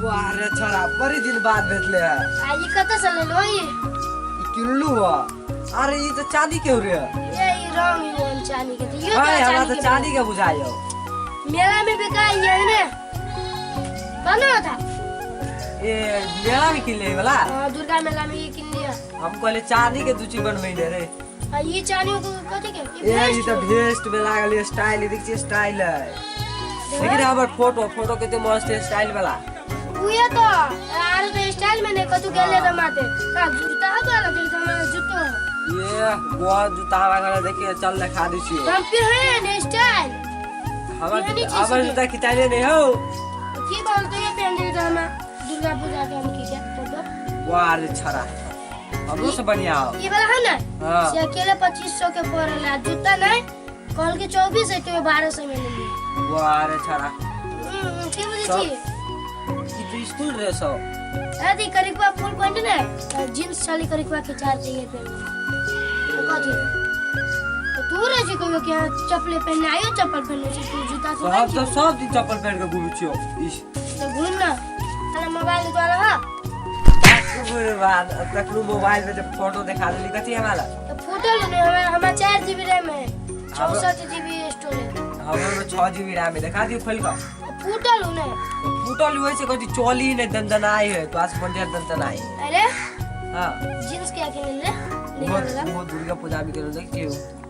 वाह रे छोरा, बड़ी दिन बाद भेटले है। आ ई कतऽ से लेलो ई? ई किनलू हो? अरे ई तो चांदी के हो रे। ये ई रंग ई हम चांदी के तो यो। हाय, तो हमरा चांदी तो के। चांदी के बुझाइयो। मेला में बिकाई है ने बना था। ए मेला में किन ले वाला? हाँ, दुर्गा मेला में ये किन लिया। हम कहले चांदी के दूची बनबै दे रे। आ ई चांदी को कथी के ई? ए ई भेस्ट तो भेस्ट में लागल स्टाइल, देख छी स्टाइल है। लेकिन हमर फोटो फोटो कते मस्त है स्टाइल वाला। उहे तो आर तो स्टाइल में नहीं कतू गेले तो माते का जूता हो तो लगे तो हमारा जूतो। ये गोवा जूता हमरा घर देखिए, चल देखा दै छी। हम पहने ने स्टाइल। हमर पहने छी हमर सीधे। जूता खिचाइले नहीं हो। की बोलते ये पहन दे तो हम दुर्गा पूजा के हम की क्या फोटो। वाह रे छड़ा, हमरो से बढ़िया हो। ये वाला है ना? हाँ। से अकेले 2500 के पड़ेला जूता। नहीं कल के 24 है तो 1200 में ले लिया। वाह रे छड़ा। की बुझे सब- छी? ई तो स्कूल ड्रेस हो। अरे करिकवा फुल पैंट ने जींस चाली करिकवा के चार चाहिए पहन तो कथी तो तू रहे छी कहियो के चप्पल पहनने आयो, चप्पल पहनने छी तू जूता से। तो हम तो सब दिन चप्पल पहन के घूमै छियो इस। तो घूम ना अरे मोबाइल द्वारा। हाँ। बात तखनु मोबाइल में जब फोटो देखा देली कथी हमारा। तो फोटो लेने हमारा हमारा 4 जीबी रैम है, 64 जीबी स्टोरेज। हमर में 6 जीबी रैम है, देखा दियो खोल के। फूटल ने। फूटल हुए से कथी चली ने दंदनाई है तो आज बढ़िया दंदनाई। अरे। हाँ। जींस क्या किन ले निकाल ला। वो दुर्गा पूजा में गेल देख छियो,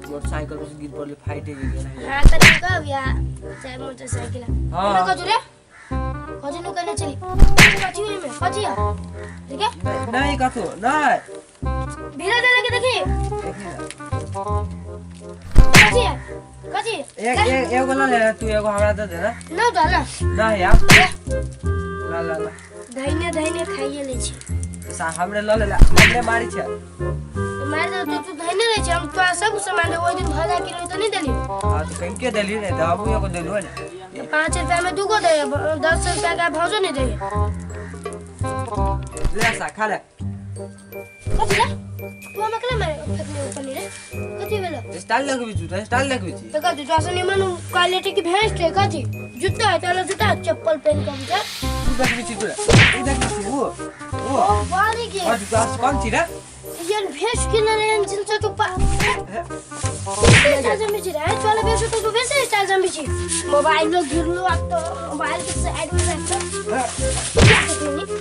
मोटरसाइकिल पर से गिर पड़ले, फाइटे गेल। हाँ तो निकाल या चाहे मोटरसाइकिल। हाँ। हाँ कथी रे, कथी नु कहने चली कथी हुई में कथी है ठीक है? नहीं कथो नहीं। भीड़ा दे के देखी। देखी ना। कथी है कथी? एक एक एगो ला ले तू, एगो हमरा दे दे ना। ना डाला। नहीं यार, ला ला ला। धैने धैने खाइए ले छी। सा हमरे ल ले ला, हमरे मारी छै। तो मार दे तो तू धैने रहे छी, हम तोरा सब सामान दे। ओहि दिन भजा किलो तो नहीं देली। हाँ तो कहीं के देली नहीं तो हमहू एगो देलू ने। तो 5 रुपया में दूगो दे, 10 रुपया का भौजो नहीं दे। ले सा खा ले। कथी रे, तू हम अकेले मारे फेंकले ऊपर नहीं रे, कथी भेलो? स्टाइल लगबी छी, स्टाइल लगबी छी। तो कथी तो निमन क्वालिटी की भैंस थे, कथी जूता है चलो जूता चप्पल पहन के जा। तू देखबी छी, तू तू देखबी छी वो वो। ओ बारी के। और जूता से कौन छी रे? ये भैंस के ना रे जिनसे तू पा स्टाइल जमी छी रे, चलो बेसो तो तू वैसे स्टाइल जमी छी। मोबाइल लो गिरलो अब तो मोबाइल के साइड में रख दो।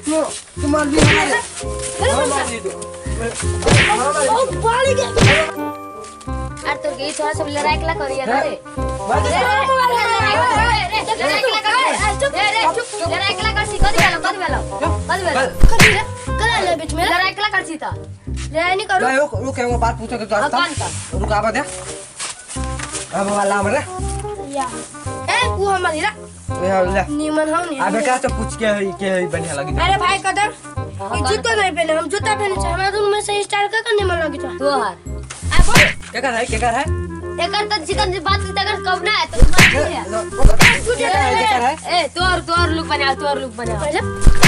तू तू मार भी हमरा रे, मार दी तू। ओ बारी के। अरे तोर के ई छोरा सब लड़ाई केला करिया रे? मार दे। लड़ाई केला कर रे रे, लड़ाई केला कर छी? कथी भेलो, कथी भेलो, कथी भेलो? कथी रे, कला ले बीच में। लड़ाई केला कर छी त? लड़ाई नहीं करू। नहीं, रुक रुक, एगो बात पूछे के तो। हाँ, कौन का? रुक, आबा दे, अब मोबाइल ला रे। या ए उ हमारी रा। ए ले। निमन हम नहीं। अबे का तो पूछ के है बढ़िया लगी। अरे भाई कदर ये जूता नहीं पहने, हम जूता पहने छे। हमरा दोनों में से स्टाइल का निमन लगी था? तोहर। आ बोल। के कर है, के कर है? एकर त चिकन जे बात तकर कब ना है तो बात नहीं है। के कर है, के कर है? ए तोहर तोहर लुक बनाओ, तोहर लुक बनाओ।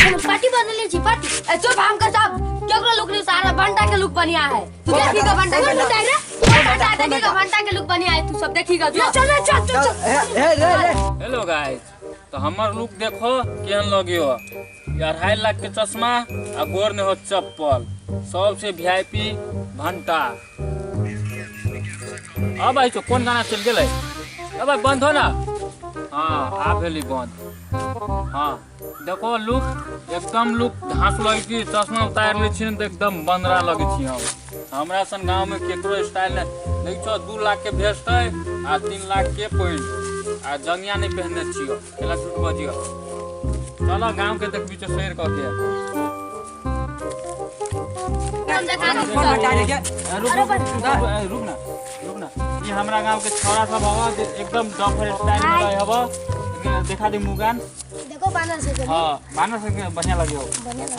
हम पार्टी बदले छी पार्टी। ए चुप, हम कर सब केकरो लुक नहीं, सारा बंटा के लुक बढ़िया है। तू देखी का बंटा के लुक, बंटा देखी का बंटा के लुक बढ़िया है, तू सब देखी का जो। चल चल चल चल। ए ए रे रे। हेलो गाइस, तो हमर लुक देखो केहन लगियो। ये 2.5 लाख के चश्मा आ गोर ने हो चप्पल, सबसे वीआईपी भंटा। अब आई कौन गाना चल गेलै? अब भाई बंद हो ना। हाँ आ भेली बंद। हाँ देखो लुक, एकदम लुक घास लगे छी। चश्मा उतार लै छी ने तऽ एकदम बंदरा लगे छी हम। हमरा सन गाँव में केकरो स्टाइल नहीं। देख छो, 2 लाख के भेस्ट है आ 3 लाख के पैंट आ जंगिया नहीं पहनने छियो, केला झूठ बजियो। चलो गाँव के देखबी छो शेर कह के। फोन हटा दे के। रुक रुक रुक, रुक ना, रुक ना। ये हमरा गाँव के छोरा सब हवा जे एकदम डफर स्टाइल में रहे हवा, देखा दे मुगान। देखो बानर से चली। हाँ, बानर से बढ़िया लगे हो।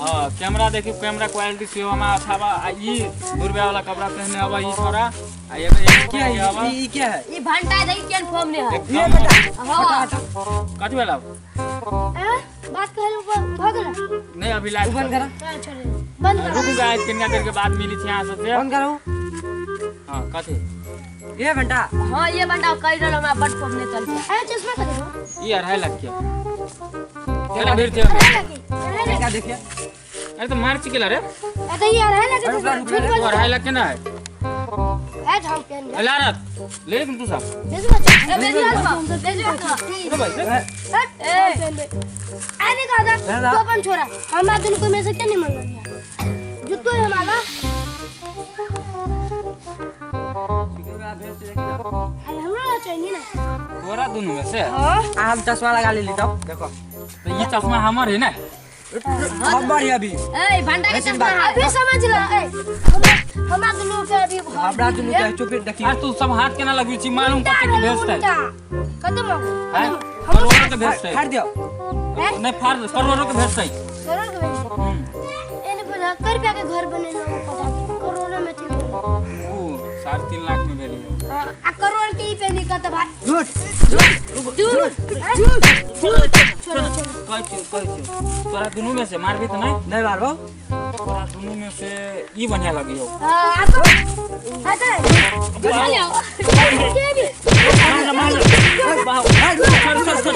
हाँ, कैमरा देखी, कैमरा क्वालिटी से हमा अच्छा बा। आ ई 2 रुपया वाला कपड़ा पहने हवा ई छोरा आ ये ये क्या है ई? ई क्या है? ई भंटा देखी केहन फॉर्म ने है। ये बेटा। हाँ। कथी भेला? आ बात कहल भ गेल? नहीं, अभी लाइव। बंद करा। चल छोड़, बंद कर। रुक गाइस, कितना देर के बाद मिली थी यहाँ सबसे। बंद करो। हाँ, कथी? ये घंटा। हाँ, ये भंटा कहि रहल हमरा बड फॉर्म ने चलते। अरे चश्मा का देखो। ई 2.5 लाख के। केला भेट छै। क्या देखिए? अरे तो मार चिकेला रे। अरे ये अढ़ाई लाख के झूठ बोल। 2.5 लाख के ना है। है हम पहन ले। लारत ले ले तू सब। ले बच्चा, ले ले अरे भाई ले। अरे दादा तो अपन छोरा हमरा दुनु को में से क्या नहीं मन लग गया जुत्तो है हमारा। अरे हमरा चाहिए ना तोरा दुनु में से। हां हम चश्मा लगा लेली तब देखो। तो ये चश्मा हमर है ना? हमर है अभी। ए भंडा के चश्मा अभी समझ ल। ए हमरा दुनु के अभी हमरा दुनु के चुप देखी। आज तू सब हाथ केना लगबी छी मालूम कते के भेजतै? कते मांगो? करोड़ों के भेजतै। फाड़ दियो। नहीं फाड़ दे, करोड़ों के भेजतै। करोड़ के भेजतै। एने 75 रुपया के घर बनेलो पता करोड़ों में थी। ओ 3.5 लाख में भेली। आ करोड़ के ही पे निकलत भाई। झूठ झूठ झूठ झूठ। कहै छी कहै छी तोरा दुनू में से मारबी त नहीं? नहीं मारबो। तोरा दुनू में से ई बढ़िया लगी हो। हां आ तो अच्छा बुझा लियो। के भी मार मार छोड़ छोड़ छोड़।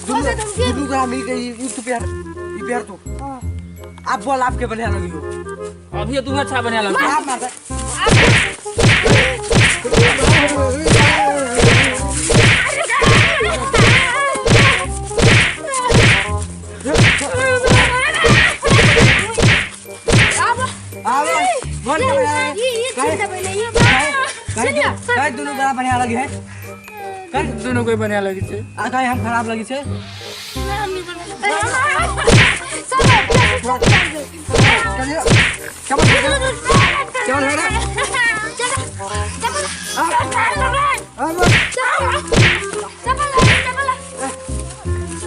दुनू गोरा मिल के ई तू प्यार ई प्यार तू। आप बोल आपके बढ़िया लगी हो। अभी तू अच्छा बढ़िया लगी। आप मार। कहीं दोनों बड़ा बढ़िया लगी है। कहीं दोनों कोई बढ़िया लगी छे। आ कहीं हम खराब लगी छे। चल चल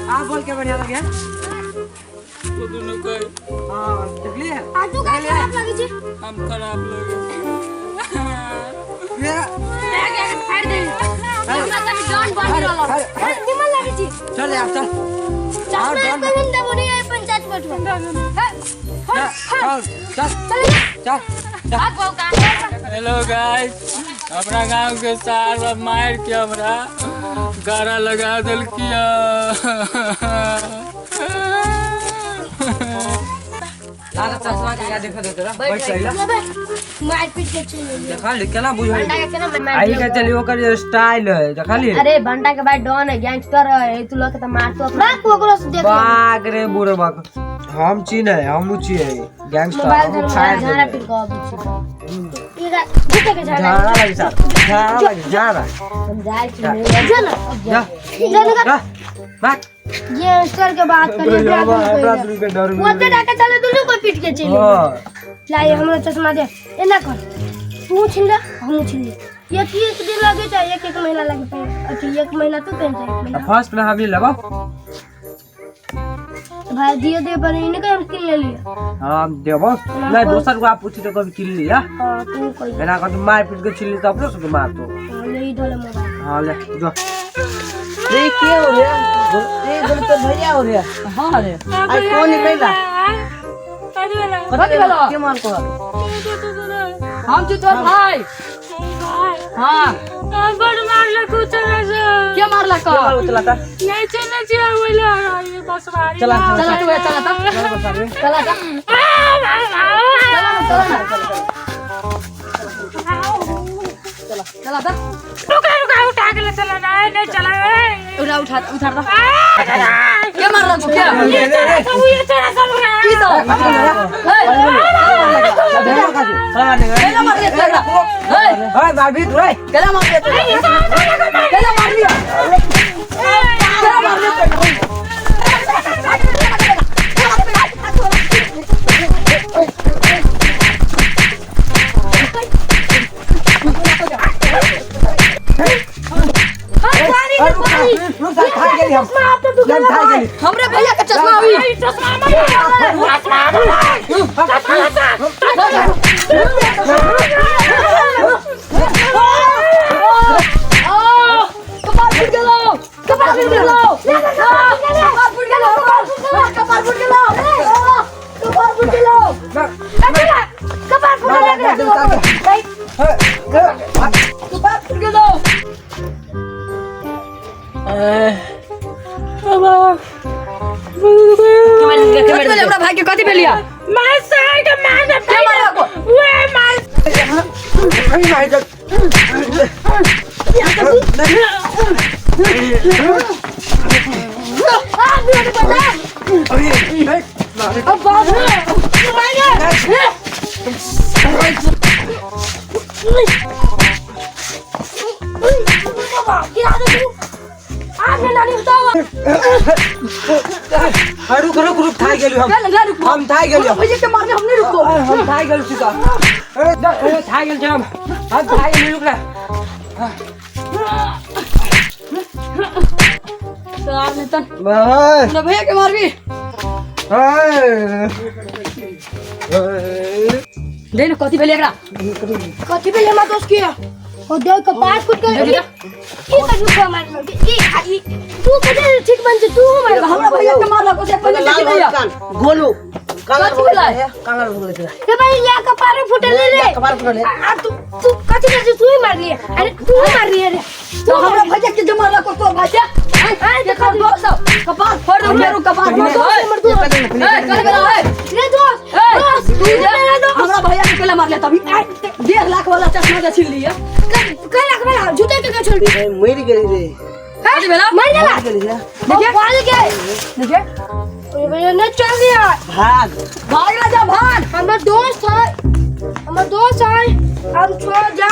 आप बोल के बढ़िया लगे। तो दोनों कोई हां देखली है। आ तू का खराब लगी छे? हम खराब लगे। मेरा फाड़ दे। हमरा त डॉन बन रहल निमन लगी छी। चल यार चल। चश्मा पहन देबो नहीं है पंचायत बैठो। चल चल चल चल। हेलो गाइस, हमरा गांव के सार मार के हमरा गारा लगा देलकिया। लाला चश्मा के क्या देखा दे तेरा बैठ सही। मार पीट के चल देखा ले केना बुझल बंटा के केना आई के चली ओकर स्टाइल है देखा ली। अरे बंटा के भाई डॉन है गैंगस्टर है तू लोग के त मार तो बाप ओकरो से देख। बाग रे बुढ़ बाग हम चीन है हम ची है गैंगस्टर। मोबाइल झाड़ा पीट के अबै छी। ई जूते के झाड़ा झाड़ा लगी झाड़ा लगी झाड़ा हम जाय छी। चल जा जा बात गैंगस्टर के बात करिए। हमरा दुनू के डर ओते डाके चले दुनू को पीट के चली। हां लाई हमरा चश्मा दे। एना कर तू छिन ले हम छिन ले। एक एक दिन लगे चाहे एक एक महीना लगे पे। अच्छा एक महीना तू पहन जा। फर्स्ट में हम लेबो भाई दिए दे पर इनके हम किन ले लिया। हां देबो नहीं दोसर को आप पूछी तो कभी किन लिया। हां तू कोई एना कर मार पीट के छिन ली तो अपनो से मार तो ले ही धोले मोबाइल। हां ले जो रे के हो रे ए बोल तो भैया हो रे। हां रे आ कौन निकला कथी भेलो? के मार को हम छी तोर भाई। हां बड़ मारलक उचला से। के मारलक? के मार उचला ता? नहीं चले छी ओइला ये बसवारी। चला चला तू चला ता चला ता चला ना चला चला ता रुका रुका उठा के ले चला ना नहीं चला उठा उठा उठा ता के मारलक के ये चला सब की सब केला मार लिया तेरा ओए मार भी तू रे केला मार लिया केला मार लिया केला मार लिया। हमरे भैया के चश्मा अभी चश्मा कपार फूट गेलो कपार फूट गेलो कपार फूट गेलो कपार फूट गेलो कपार फूट गेलो कपार फूट गेलो कपार फूट गेलो बाबा के मार के कथी मार भेलै हमरा भाई के कथी भेलिया मार सार के मार दे के मारलको वे मार अब बाप रे गिरा दे तू आग में नानी बताओ रुक रुक रुक थाक गेलु हम चल ना रुको हम थाक गेलु भैया के मारने हम नहीं रुको हम थाक गेलु सीता ए थाक गेल छी हम हम थाक गेलु रुक ना सार ने तन भाई हमरा भैया के मारबी दे ना कथी भेलै एकरा कथी भेलै हमरा दोस्त के ओ देख कपार फूट गेल दे की करू को मार ई ई तू कते ठीक बन छै तू मार हमरा भैया के मारलको से पहिले देखी भैया गोलू काला कथी भेलै? काला भऽ गेलै रे भाई या कपार फूटल रे कपार फूटल आ तू तू कथी कर तू ही मार लिए अरे तू ही मार लिए रे तो हमरा भैया के जे मारलको तो भैया अरे देखो दोस्त कपार फोड़ दे मेरू कपार हमर दोस्त हमर दोस्त ए चल गेला ए रे दोस्त ए, दोस्त तू तू जा मेरा दोस्त हमरा भैया के केला मारले तभी 1.5 लाख वाला चश्मा के छीन लिया कल लाख वाला जूते के छोड़ दी मरि गेली रे कथी भेला मर गेला गेली रे देखिए भाग के देखिए अरे भैया नहीं चल गया भाग भाग ना जा भाग हमर दोस्त है हमर दोस्त है हम छोड़ जा